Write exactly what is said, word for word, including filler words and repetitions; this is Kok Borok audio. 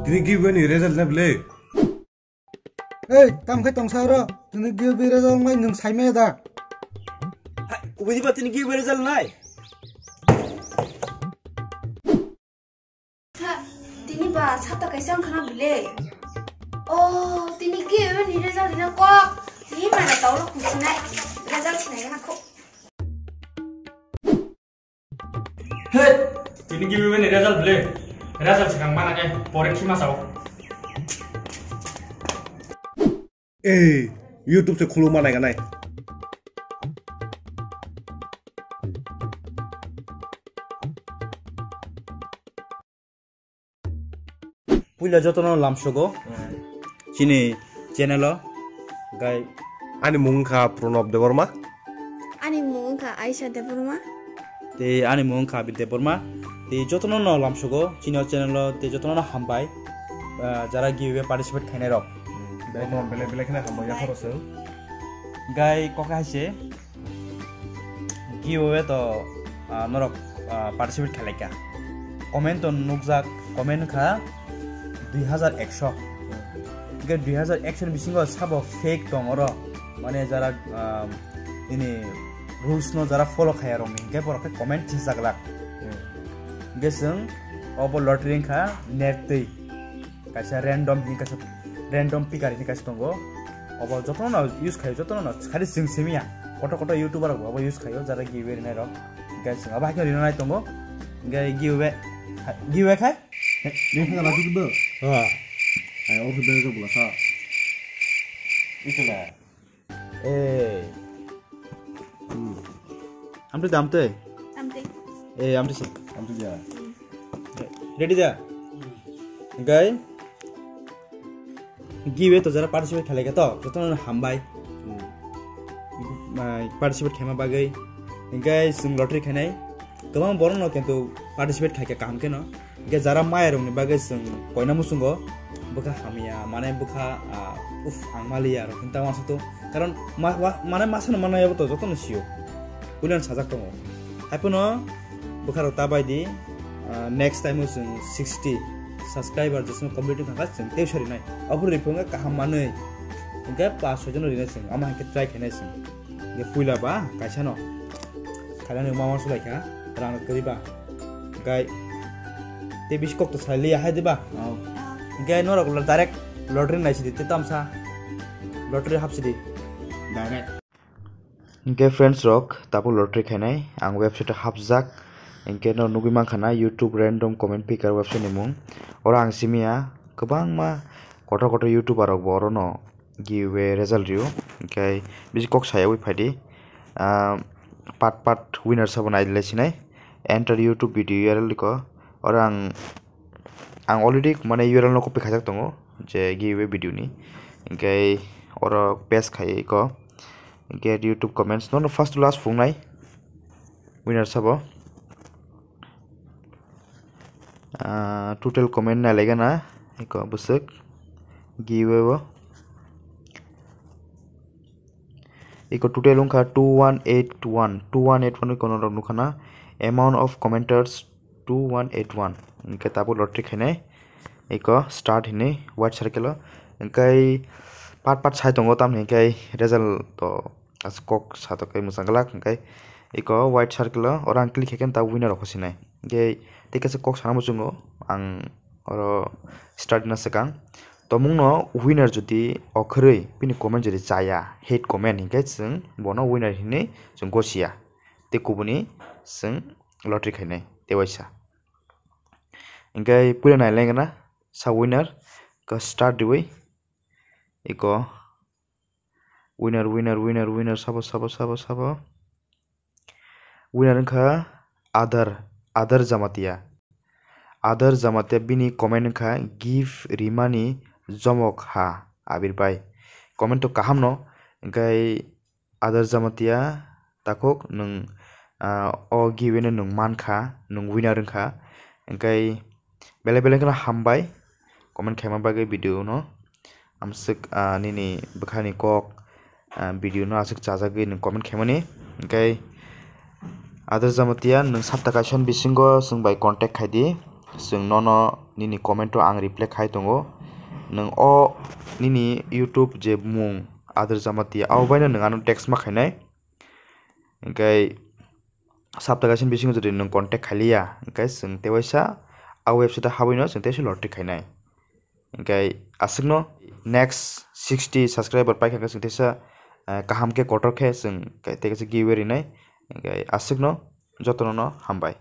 Tini giveaway ni result na bwle? Ei, tamo khe tongsa oro? Tini giveaway result nai nwng saimaya da? Hai, ubui diba tini giveaway result nai? Tha, tini ba sapta kaisa wngkha na bwle? Oh, tini giveaway ni result rina kok. Tini mana taulo kusinai. Result sinai na kok. He, tini giveaway ni result bwle. Result swkang mana khe pore khima sao. Ei, YouTube se khuluma nai ganai. Puila jotono lamsogo chini channel o gai. Ani mung wngkha Pranab Debbarma. Ani mung wngkha Aisha Debbarma. Tei ani mung wngkha Abir Debbarma. Tei jotono no lamsogo chini o channel o tei jotono no hambai, ah, jara giveaway participate khainai rok. Belai kheno, belai, belai kheno hambai yapharo chwng. Gai kok hai se. Giveaway to, ah, norok, ah, participate khlaikha. Comment to nukjak, comment kha dui hajar ekso. Hingke dui hajar ekso ni bisingo sabo fake tong oro. Mane jara, ah, nini rules no jara follow khaya rok ni hingke borok khe comment thesajak lak. Hmm. Hingke chwng obo lottery wngkha nertwi. Kaisa random hini kaisa random picker hini kaisa tongo. Obo jotono no use khaio, jotono no khali chwng simi ya. Koto koto YouTuber rok bo obo use khaio, jara giveaway rinai rok. Hingke chwng abo hai khe rina nai tongo. Hingke giveaway, giveaway khai? He, ni phunga lagi bo? Ha. Ai, obo bere jok bwla sa. Itula. Eh. Hmm. Amtwi da amtwi? Amtwi. Eh, amtwi se. Amtwi da. Hmm. Ready da? Hingke giveaway to jara participate khlaikha to, jotono hambai. Hmm. Mai participate khaima bagwi. Hingke chwng lottery khainai. Kwbang borokno kintu participate khaikha kaham kheno. Hingke jara maya rokni bagwi chwng koina muchungo bwkha hamya, mane bwkha, ah, uf, ang maliya rok hinta uansukto. Karon ma-, wa-, mane masano manaya bo to jotono sio. Puilano sajak tongo. Haiphano bwkha rok ta bai di, ah, next time o chwng sixty subscriber jesno complete wngkha chwng tei sori nai. Obo ripho wngkha kaham manwi. Hingke pass soi jono rinai chwng, ama hingke try khainai chwng. Hingke puila ba kaisa no khainani mama sulai kha, rang kwrwi ba. Hingke tei bisi kok to sai liya hai diba? Oh. Hingke norok direct lottery nai sidi, tei tamsa lottery hap sidi. Direct. Hingke friends rok, tabuk lottery khainai, ang website o hapjak. Hingke no nugui mankha na YouTube random comment picker website ni mung. Oro ang simi ya, kwbangma kotor kotor YouTuber rok bo oro no giveaway result rio. Hingke bisi kok sayawi phaidi. Ah, part part winner sabo nailai sinai. Enter YouTube video U R L ko. Oro ang, ang already mane U R L no copy khaijak tongo je giveaway video ni. Hingke oro paste khai ko. Hingke YouTube comments no, no first to last phungnai winner sabo. Ah, total comment nai laigana eko bwswk giveaway o. Eko total wngkha two one eight one, two one eight one eko norok nukha na. Amount of commenters two one eight one. Hingke tabuk lottery khainai eko start hinwi white circle o. Hingke part part sai tongo, tamni hingke result to aswk kok satok khe mwchang glak, hingke eko white circle o oro ang click khe khe ta winner rok sinai. Hingke tei kaisa kok sana muchungo ang oro start na swkang. Tomungno winner jodi okhorwi bini comment jodi chaya, hate comment, hingke chwng bono winner hinwi chwng gosiya. Tei kubuni chwng lottery khainai tei waisa. Hingke puila nai lengna sa winner ko start riwi eko winner, winner, winner, winner sabo, sabo, sabo, sabo. Winner wngkha Adar, Adar Jamatia. Adar Jamatia bini comment wngkha, "Gift rimani jomok ha Abir bai." Comment to kaham no, hingke Adar Jamatia takhuk nwng, ah, o giveaway no nwng mankha, nwng winner wngkha. Hingke belai belai kheno hambai comment khaima bagwi video no. Amswk, ah, nini bwkhani kok, ah, video no aswk chajagwi nwng comment khaimani. Hingke Adar Jamatia nwng sapta kaisa ni bisingo chwng bai contact khaidi. Chwng nono nini comment o ang reply khai tongo. Nwng o nini YouTube je mung Adar Jamatia, abo baino nwng ano text ma khainai. Hwnkhe sapta kaisa ni bisingo jodi nwng contact khailiya, hwnkhe chwng tewaisa a website o habwino chwng teisa lottery khainai. Hwnkhe aswkno next sixty subscriber paikha khe chwng teisa, eh, kaham khe kotor khe chwng tei kaisa giveaway rinai. Hwnkhe aswkno jotono no hambai.